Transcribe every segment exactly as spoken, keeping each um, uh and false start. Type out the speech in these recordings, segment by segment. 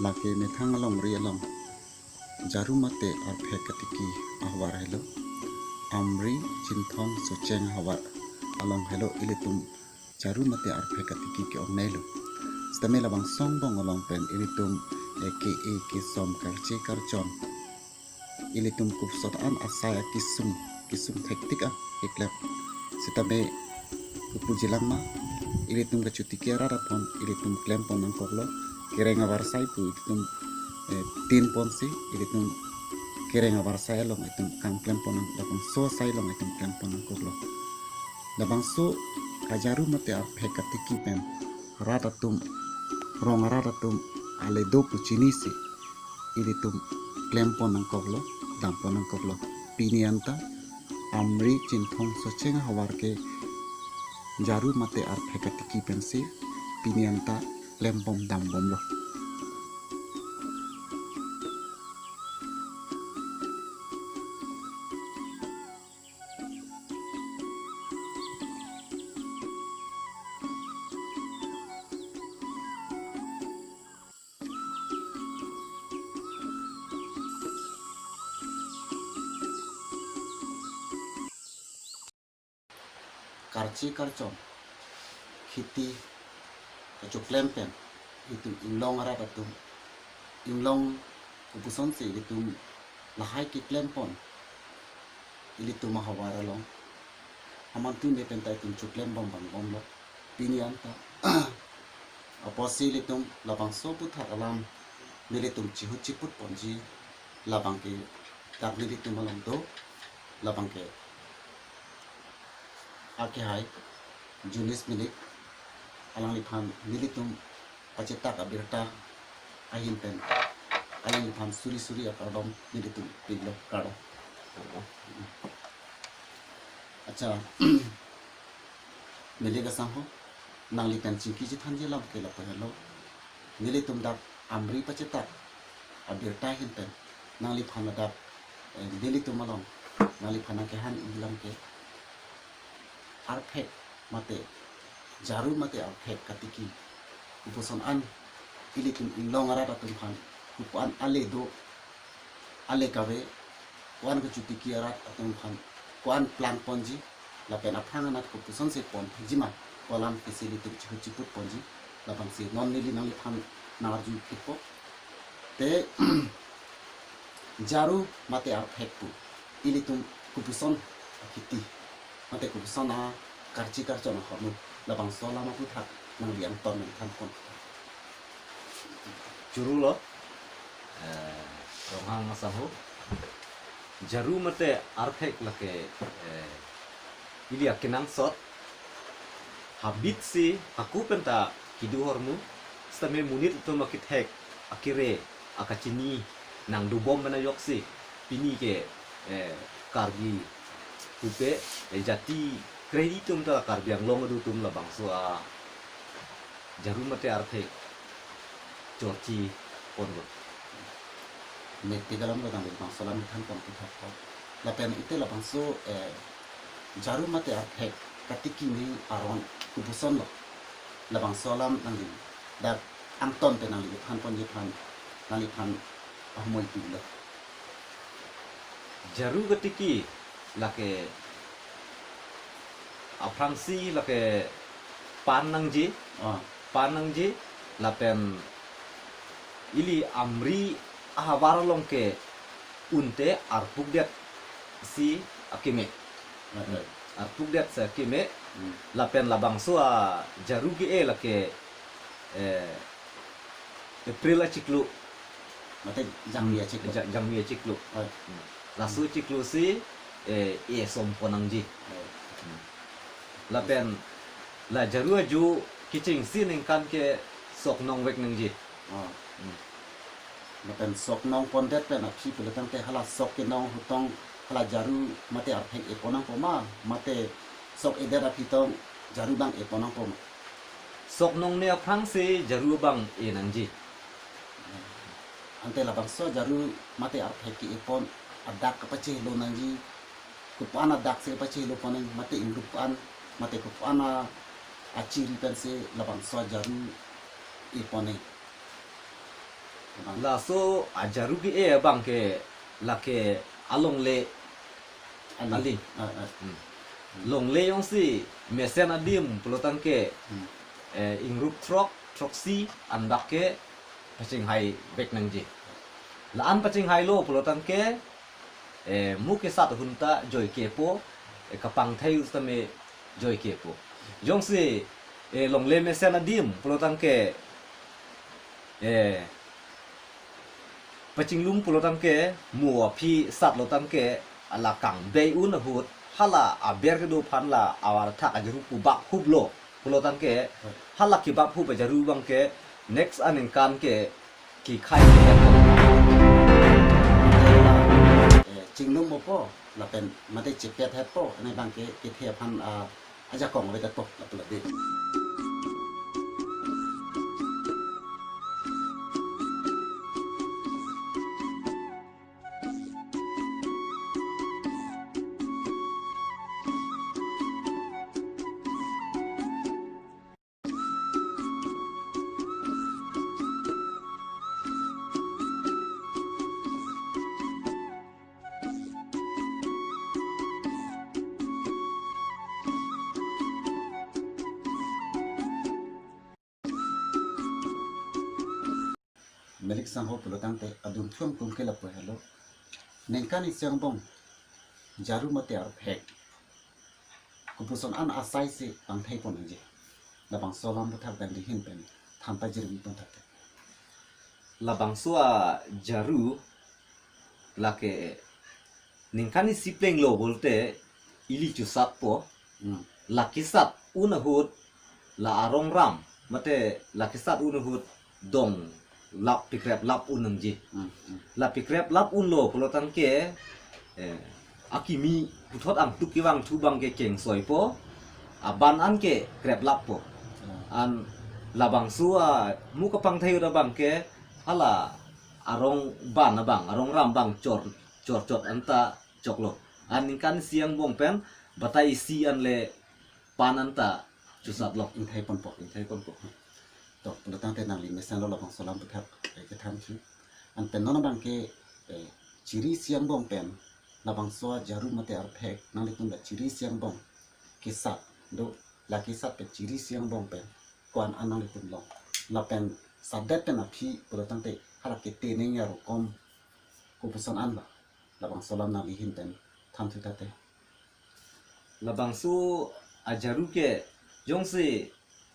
Lake methang alongri along jaru mate arphek katiki ahavar helo. Amri Chinthong Socheng ahavar along helo ilitum jaru mate arphek katiki ke-ongnei lo. Sitame labangso angbong along pen ilitum, eh, ke-e kesom karche karchon, ilitum kopuson an asai akesung, kesung thektik a keklem. Sitame kopuji lang ma, ilitum kachotiki arat aphan ilitum klempon nangkoklo. Kereng avarsai pu ilitum, eh, tin ponsi ilitum kereng avarsai along itum kam klempon nang, labangso asai along itum klempon nangkoklo. Labangso ajaru mate arphek katiki pen rat atum, rong arat atum ale do pu chinisi ilitum klempon nangkoklo, dampon nangkoklo. Pini anta Amri Chinthong Socheng ahavar ke jaru mate arphek katiki pensi pini anta klembom dambomlo. Karche karchon, kheti kachoklem pen itum inglong arat atum, inglong kopusonsi itum lahai keklempon ilitum ahavar along, amantu ne penta itum choklembom bangbomlo. Pini anta apotsi ilitum labangso aputhak alam nelitum chihut chiput ponji, labang ke dak nelitum along do, labang ke akehai Junis Milik, alangliphan nelitum pachetak abirta ahin pen alangliphan suri suri akardom nelitum pilo, kardom. Accha, Milik asangho, nangli pen chingki chethanji alam ke lapu helo. Nelitum dak Amri pachetak abirta ahin pen nangliphan ladak, eh, nelitum along nangliphan nangkehan-i alam ke arphek mate jaru mate arphek katiki kopuson an ilitum inglong arat atum aphan kopu an ale do, ale kave, ko-an kachotiki arat atum aphan ko-an plangponji, lapen aphrang anat kopusonsi pon thekji ma, ko alam kesi ilitum chihut chiput ponji, labangsi non neli nangliphan nangarju phitpo. Te jaru mate arphek pu ilitum kopuson akheti mate kopuson akarchi karchon ahormu, labangso alam aputhak nangli angton nangthanpon. Churu lo, eh, Ronghang asangho. Jaru mate arphek lake, eh, ili akenangsot. Habit si hako penta kedo ahormu, sitame monit atum akethek, akere, akachini nangdobom pen ajoksi pini ke, eh, Karbi pupe, eh, jati kredi atum ta Karbi Anglong adu atum labangso a jaru mate arphek chorchi ponlo. Mepik alam lo, nangli labangso alam thanpon puthak po. Lapen ite labangso, eh, jaru mate arphek katiki ni aron kopuson lo, labangso alam nangli dak angton pen nangli thanponji aphan nangliphan ahumoi pilo. Jaru katiki lake aphrangsi lake pan nangji, Oh. pan nangji, lapen ili Amri ahavar along ke unte arpukdet si akeme. Right, right. Arpukdet si akeme, Hmm. lapen labangso a jaru ke-e lake, eh, April achiklo. Mate Jangmi achiklo. Ja-, Jangmi achiklo. Right. Hmm. Laso achiklo si, eh, e-som pon nangji. Right. Hmm. Lapen la jaru ajo kechengsi ningkan ke sok nongvek nangji. Oh. Hmm. Lapen sok nongpondet pen aphi pulo tangte hala sok kenong ahut tong hala jaru mate arphek epon nangpo ma, mate sok edet aphi tong jaru bang epon nangpo ma? Sok nongne aphrangsi jaru bang e nangji. Ante labangso jaru mate arphek ke-epon adak kapachehelo nangji, kopu-an adak si kapachehelo pon nang, mate ingrup an, mate kopu-an a-, achiri pensi labangso jaru epon nang? Laso ajaru ke-e abang ke lake alongle. Ali. Ali. Ah, ah. Hmm. Longle jongsi mesen adim pulotangke, hmm, eh, ingrup throk, throksi andak ke pachinghai vek nangji. La-an pachinghailo pulotangke, eh, mo kesat ahut ta joike po, eh, kapangthai ahut tame joike po. Jongsi, eh, longle mesen adim pulotangke, eh, pachinglum pulotangke, mo aphi satlo tangke, hala kangbei un ahut, hala aber kedo aphan la avar athak ajaru kubap huplo pulotangke, hala kibap hup ajaru abangke next aningkan ke kikhai. Eh, chinglum opo, lapen mate chepet hetpo, ane abangke kethe aphan, ah, ajakong avedet po, lapu labi. Melik sangho pulotangte adun thum kum ke lapu helo. Ningkan isi angbong jaru mate arphek kopuson an asai si pangthai pon nangji. Labangso alam aputhak dandi ahin pen than pajirvi pon thakte. Labangso ajaru lake ningkan isi plenglo pulote ili chusatpo. Hmm. La kesat un ahut la arong ram mate la kesat un ahut dong lap pikrep lap un nangji. Hmm, hmm. La pikrep lap unlo pulotangke, eh, akimi puthot angtuk kevang thu abangke kengsoipo, aban anke kreplappo. Hmm. An labangso amo kapangthai ahut abangke hala arong ban abang, arong ram abang chor, chorchot anta choklo. An ningkan isi angbong pen batai isi anle pan anta chusatlo. Ingthai ponpo. Ingthai ponpo. To, pulotangte nangli mesenlo labangso alam aputhak, eh, kethan thu. Anpen non abangke, eh, chiri isi angbong pen labangso ajaru mate arphek nanglitum la chiri isi angbong kesat do, la kesat pen chiri isi angbong pen ko-an an nanglitum long. Lapen satdet pen aphi pulotangte hala kete neng arukom kopuson an ba. Labangso alam nangli ahin pen than thu thakte. Labangso ajaru ke jongsi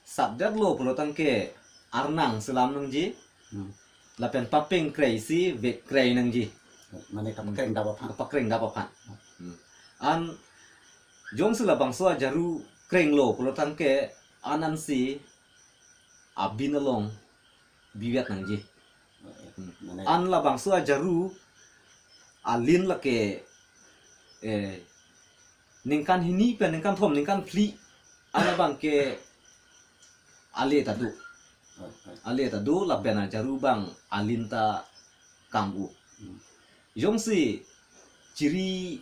satdetlo pulotangke arnang selam nangji. Hmm. Lapen papeng krei si vek krei nangji. Mane kapakreng dap aphan. Kapakreng dap aphan. Hmm. An jongsi labangso ajaru krenglo pulotangke an ansi abin along bivet nangji. Hmm. Mane an labangso ajaru alin lake, eh, ningkan hini pen ningkan thom ningkan phli an abangke ale ta do. Ale ta do lapen ajaru abang alin ta kam-u. Hmm. Jongsi chiri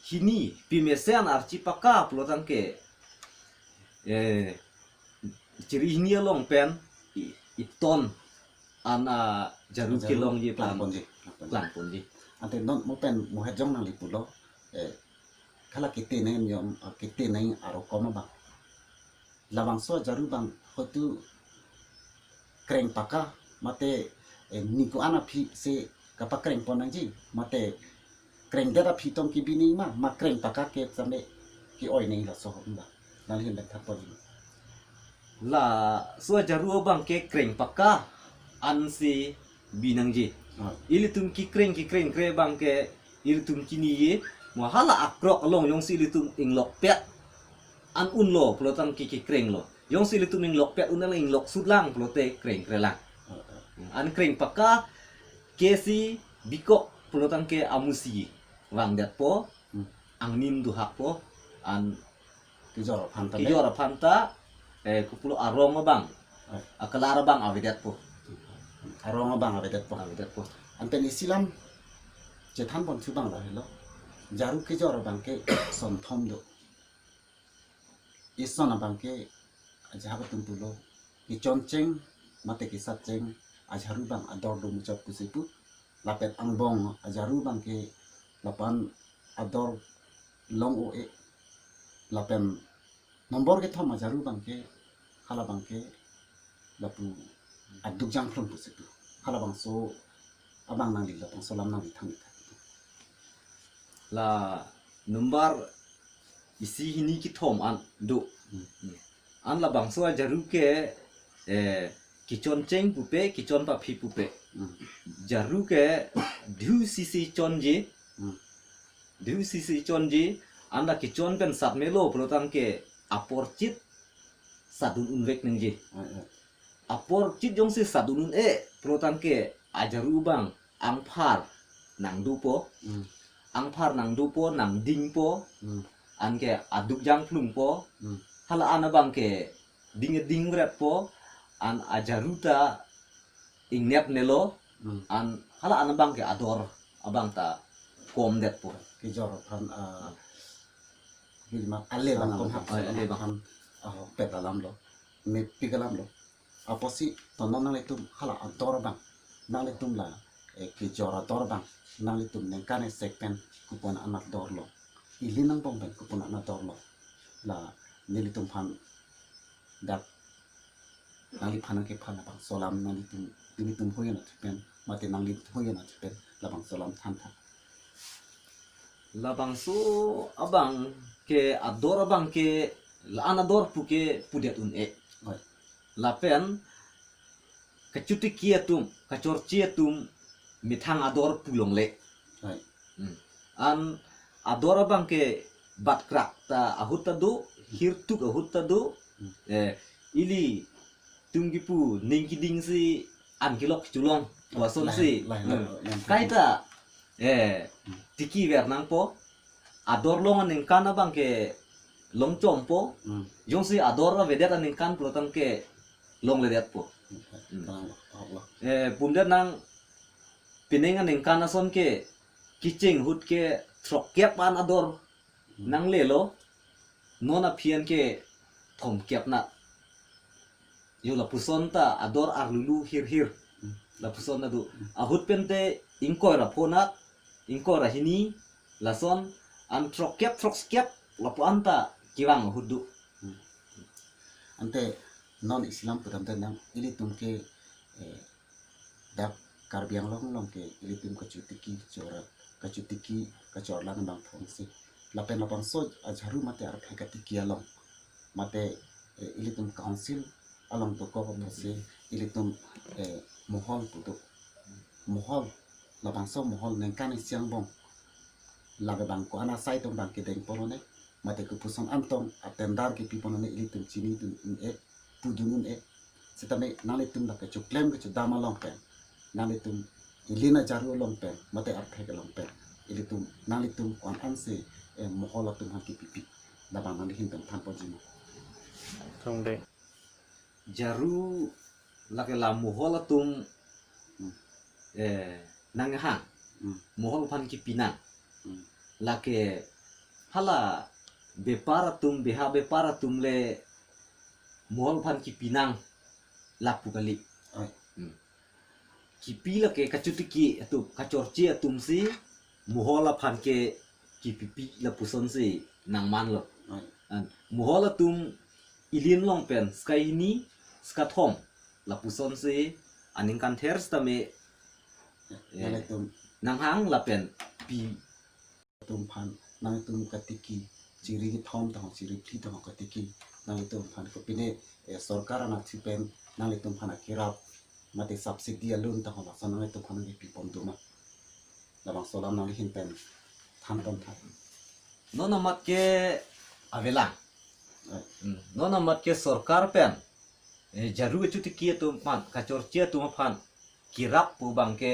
hini pimesen archi paka pulotangke, eh, chiri hini along pen i-, iton an ajaru ajaru kelongji aphan klangponji, klangponji. Klangponji. Ante non mo pen mo het jong nangli pulo, eh, hala kete neng niom, ah, kete neng arukom abang. Labangso ajaru abang hotu kreng paka mate, eh, ningku an aphi si kapakreng pon nangji mate krengdet aphi tong kebi nangji ma, ma kreng paka ke sampai ke-oi nangji laso ho ba. Nangli ahin pen than ponji. Laso ajaru abangke kreng paka ansi bi nangji. Ah. Ilitum kekreng kekreng kre abangke ilitum chiniji, mo hala akrok along jongsi ilitum inglokpet an unlo pulotangke kekrenglo. Jongsi ilitum inglokpet un an inglok sut lang pulote kreng krelang. Ah, ah. An kreng paka ke si bikok pulotangke amusi vangdetpo, hmm, angnim dohakpo, an kejor aphan ta, kejor aphan ta, eh, kopulo arong abang, eh, akalar abang avedetpo. Arong abang avedetpo. Avedetpo. Anpen isi alam chethan pon thu abang lahelo. Jaru kejor abangke sonthom do. Ison abangke ajahak atum pulo, kechon cheng mate kesat cheng ajharu abang ador do muchot pusi pu, lapen angbong ajharu abangke lapu-an ador long o-e, lapen nombor kethom ajharu abangke, hala abangke lapu aduk jangphlung pusi pu. Halabangso abang nangli labangso alam nangli than-ik tha. La number isi hini kethom an do. Hmm. An labangso ajharu ke, eh, kechoncheng pupe, kechon paphi pupe. Hmm. Jharu ke diu sisi chonji. Hmm. Diu sisi chonji, an la kechon pen sat melo pulotangte apor chit sat un-un vek nangji. Eh, eh. Apor chit jongsi sat un-un-e pulotangte ajharu abang angphar nangdopo. Hmm. Angphar nangdopo, nangdingpo. Hmm. Anke aduk jangphlungpo. Hmm. Hala an abangke ding dingretpo. An ajharu ta ingnep nelo. Hmm. An hala an abangke ador abang ta komdetpo. Kejor aphan, ah, kejor ma ale abang, ale abang, kom hap, ale abang, ale abang aphan, ah, pet alam lo, mepik alam lo. Apotsi tonon nanglitum hala ador abang, nanglitum la, eh, kejor ador abang, nanglitum ningkan isi pen kopon an ador lo, ili nangbong pen kopon an ador lo. La nelitum aphan dak nangliphan nangkephan labangso alam nanglitum, nelitum hoyon athupen, mate nangli hoyon athupen labangso alam than tha. Labangso abangke ador abangke la-an ador puke pudet un-e. Oi. Lapen kachotiki atum, kachorche atum methang ador pu longle. Oi. Hmm. An ador abangke batkrak ta ahut ta do, hirtuk ahut ta do. Hmm. Eh, ilitum kipu ning keding si an kelok cholong, lason si. Lain, lain, hmm, lain, lain. Kaita, eh, hmm, tiki ver nangpo. Ador long aningkan abangke longchompo. Hmm. Jongsi ador avedet aningkan pulotangte longledetpo. Hmm. Kalang, oh, oh. Eh, pumdet nang pining aningkan ason ke kecheng ahut ke throkkep an ador, hmm, nanglelo. Non aphi an ke thomkep na. Yo lapuson ta ador arlulu hirhir. Hmm. Lapuson ta do. Hmm. Ahut pen te ingkoi ra phonat, ingkoi ra hini, lason an throkkep, throkkep, lapu-an ta kevang ahut do. Hmm. Ante non isi alam pudamde nang, ilitum ke, eh, dak Karbi Anglong along ke ilitum kachotiki chora, kachotiki kachorlang abang thong si. Lapen labangso ajharu mate arphek katiki along, mate, eh, ilitum council along dokok apotsi ilitum, eh, mohol pu do. Mohol, labangso mohol ningkan isi angbong, lake abang ko-an asai tong abang kedengpo lone, mate kopuson an tong atender kepipo lone ilitum chinidun un-e, pudun un-e. Sitame nanglitum lake choklem kechodam along pen, nanglitum ilin ajharu along pen, mate arphek along pen, ilitum, nanglitum ko-an ansi, eh, mohol atum aphan kepipi, labang nangli ahin pen thanponji ma? Tongde. Jharu lake la mohol atum, hmm, eh, nanghang. Hmm. Mohol aphan kepi nang. Hmm. Lake hala bepar atum, beha bepar atum le mohol aphan kepi nang lapu kali. Oi. Hmm. Kepi lake kachotiki atum, kachorche atum si mohol aphan ke kepipi lapuson si nangmanlo. Oi. An mohol atum ilin along pen sika hini, sika thom lapuson si aningkan ther sitame, eh, nanglitum nanghang lapen pi atum aphan, nanglitum katiki, chiri kethom tangho, chiri phli tangho katiki, nanglitum aphan kopine, eh, sorkar anatthu pen nanglitum aphan akerap, mate subsidy alun tangho lason nanglitum aphan nangkepipon do ma? Labangso alam nangli ahin pen thanpon tha. Non amat ke avelang. Eh. Hmm. Non amat ke sorkar pen, eh, jharu kachotiki atum aphan, kachorche atum aphan kerap pu abangke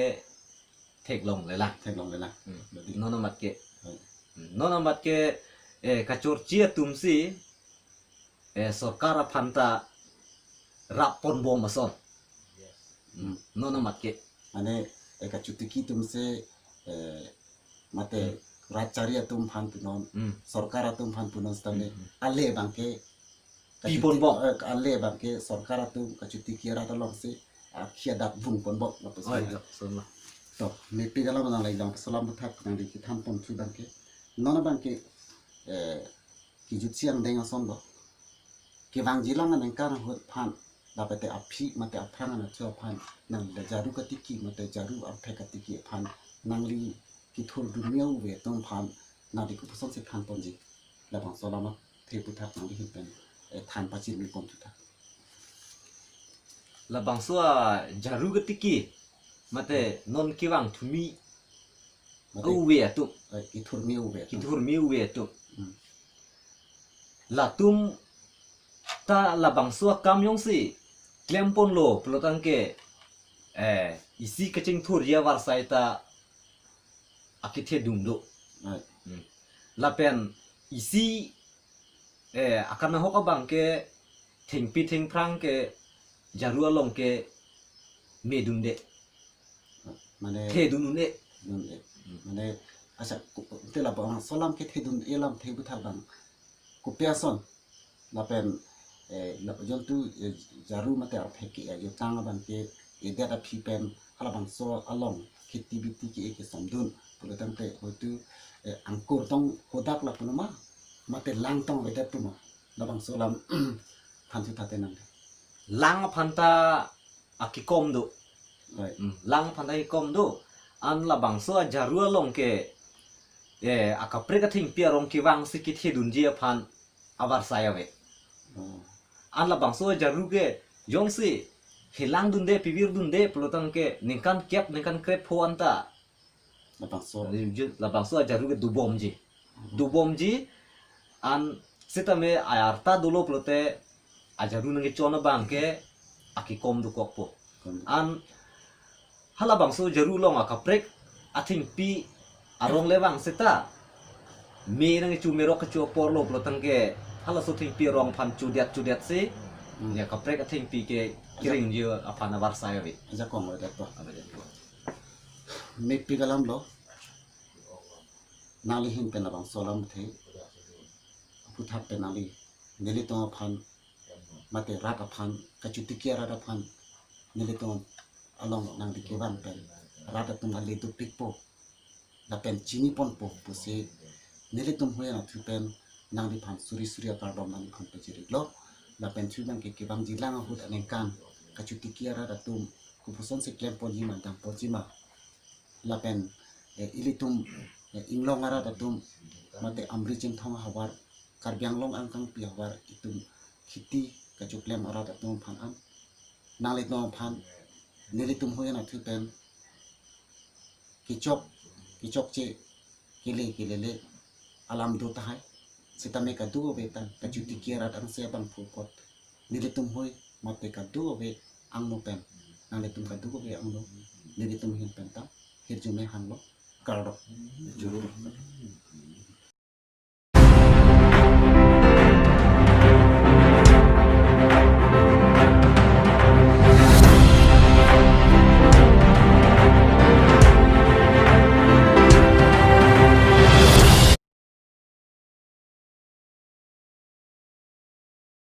theklonglelang. Theklonglelang. Hmm. Berarti non amat ke. Hmm. Hmm. Non amat ke, eh, kachorche atum si, eh, sorkar aphan ta rapponbom ason. Hmm. Non amat ke. Mane, eh, kachotiki atum si, eh, mate, hmm, rat chari atum aphan punon, hmm, sorkar atum aphan punon sitame, hmm, hmm, ale abangke piponbom. Kachuti-, eh, ale abangke sorkar atum kachotiki arat along si akhia dak vung pon bok lapuson. Oi, lapuson lo. To, mepik alam nang lai lang apuson alam aputhak nangli kethan pon thu abangke. Non abangke, eh, kejutsi angdeng ason lo. Kevangjilang aningkan ahut aphan, lapete aphi mate aphrang anatthu aphan, nangli la jaru katiki mate jaru arphek katiki aphan, nangli kethurdun me-ove atum aphan, nangli kopuson si than ponji. Labangso alam athe aputhak nangli ahin pen, eh, than pachini pon thuthak. Labangso a jaru katiki mate non kevang thu me Mate, ove atum, eh, kethur me-ove atum. Kethur me-ove atum. Hmm. Latum ta labangso akam jongsi klem ponlo pulotangke, eh, isi kachingthurji avarsai ta akethedun do. Right. Hmm. Lapen isi, eh, akanahok abangke thengpi thengphrang ke jaru along ke medunde. Mane thedun un-e. Dun-e. Hmm. Mane, asa, ku-, te labangso alam kethedun-e alamthe aputhak abang kopi ason. Lapen, eh, la-, jontu, eh, jaru mate arphek ke, eh, jutang abangke, eh, det aphi pen, halabangso along, kheti biti ke, eh, kesomdun, pulotangte, hoitu, eh, angkur tong hodak lapu ma, mate lang tong avedet pu ma, labangso alam, aphan thu thatenang. Lang aphan ta akekom do. Right. Hmm, lang aphan ta akekom do. An labangso a jaru along ke, eh, akaprek athengpi arong kevang si kethedunji aphan avarsai ave. Oh. An labangso a jaru ke jongsi helangdunde, pevirdunde, pulotangke ningkan kep, ningkan krepho anta. Labangso. Labangso a jaru ke dobomji. Dobomji, an sitame arta dolo pulote a jaru nangkechon abangke akekom dokokpo. Kom. An halabangso jaru along akaprek athengpi arong le vang seta me nangkecho, merok kecho aporlo pulotangke halaso thengpi arong aphan chodet chodet si, hmm, ya kaprek athengpi ke kerengji aphan avarsai ave. Ajakong avedet po. Avedet po. Mepik alam lo. Nangli ahin pen labangso alamthe aputhak pen nangli nelitum aphan mate rat aphan, kachotiki arat aphan, nelitum along nangli kevang pen rat atum ale dopikpo lapen chini ponpo pusi nelitum hui anatthu pen nangliphan suri suri akardom nangliphan pajir-iklo. Lapen thu abangke kevangjilang ahut aningkan kachotiki arat atum kopuson si klem ponji ma, dam ponji ma, lapen, eh, ilitum, eh, inglong arat atum mate Amri Chinthong ahavar, Karbi Anglong angkangpi ahavar itum kheti kachoklem arat atum aphan an, nanglitum aphan nelitum hui anatthu pen kechok, kechokche, kele kelele alam do tahai. Sitame kadokave ta kachotiki arat angse abangphu apot nelitum hui mate kadokave angno pen, nanglitum kadokave angno, nelitum ahin pen ta hirjume hanglo, kardom. Juru.